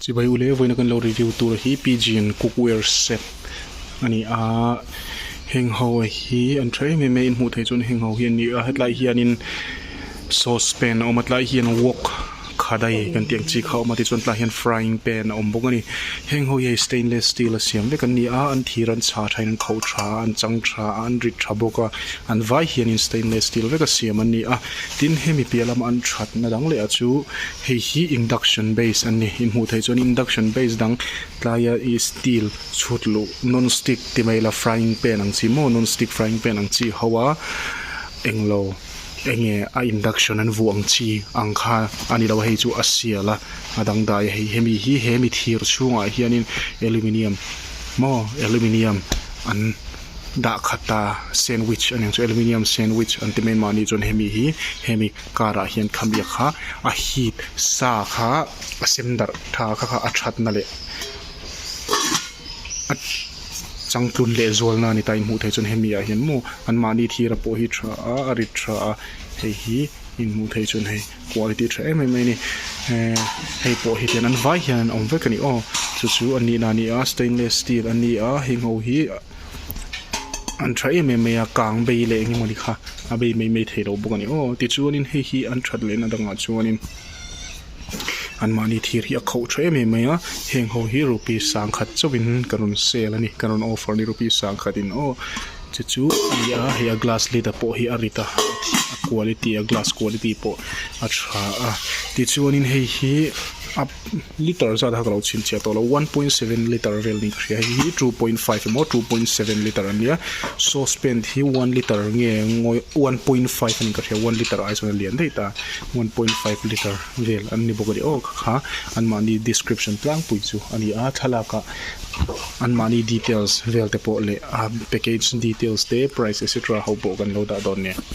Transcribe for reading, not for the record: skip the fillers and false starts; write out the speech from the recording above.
Chibai ule vawiina kan lo review tur hi pigeon cookware set a ni a heng ho hi an tha em em a in hmuh theih chuan heng ho hi an ni a hetlai hianin saucepan a awm a tlai hian wok khadai kan tih ang chi kha a awm a tichuan tlaiah hian frying pan a awm bawk a ni heng ho hi hei stainless steel a siam vek an ni a an thir an chhah thain an khauh tha a an chang tha a an rit tha bawk a an vai hianin stainless steel vek a siam an ni a tin hemi piah lama an thatna dang leh ah chu hei hi induction base an ni inhmuh theih chuan induction base dang tlaia ih steel chhut luh non stick ti mai ila frying pan ang chi maw non stick frying pan ang chi ho a englo enge a induction an vuah ang chi ang kha a ni lo a hei chu a sial a a dangdai a hei hemi hi hemi thir chhungah hianin aluminium maw aluminium an dah khat a sandwich a niang chu aluminium sandwich an ti mai mahni chuan hemi hi hemi karah hian khami kha a heat sa kha a sem darh tha kha kha a thatna leh a changtlun leh zualna a ni ta in hmuh theih chuan hemi ah hian maw anmahni thira pawh hi tha a a rit tha a hei hi in hmuh theih chuan hei quality tha em em mai a ni ehh hei pawh hi tian an vai hian an awm vek a ni aw chu chu a nihna a ni a stainless steel a ni a heng ho hi an tha em em mai a kang bei leh eng emawni kha a bei mai mai thei lo bawk a ni aw tichuanin hei hi an that lehna dangah chuanin anmahni thir hi a khauh tha em em mai a heng ho hi rupees sangkhat chauhin ka rawn sale a ni ka rawn offer a ni rupees sangkhatin aw chu chu a ni a hei a glass lid a pawh hi a rit a a quality a glass quality pawh a tha a tichuanin hei hi a liter zat kha ka lo chhinchhiah tawh lo 1.7 liter vel niin ka hria hei hi 2.5 emaw 2.7 liter an nia saucepan hi 1 liter nge ngawi 1.5 a niin ka hria 1 liter ai chuan a lian daih ta 1.5 liter vel an ni bawk a ni aw kha kha anmahni description tlangpui chu a ni a thlalakah anmahni details vel te pawh leh a package details te price etc ho pawh kan lo dah dawn nia.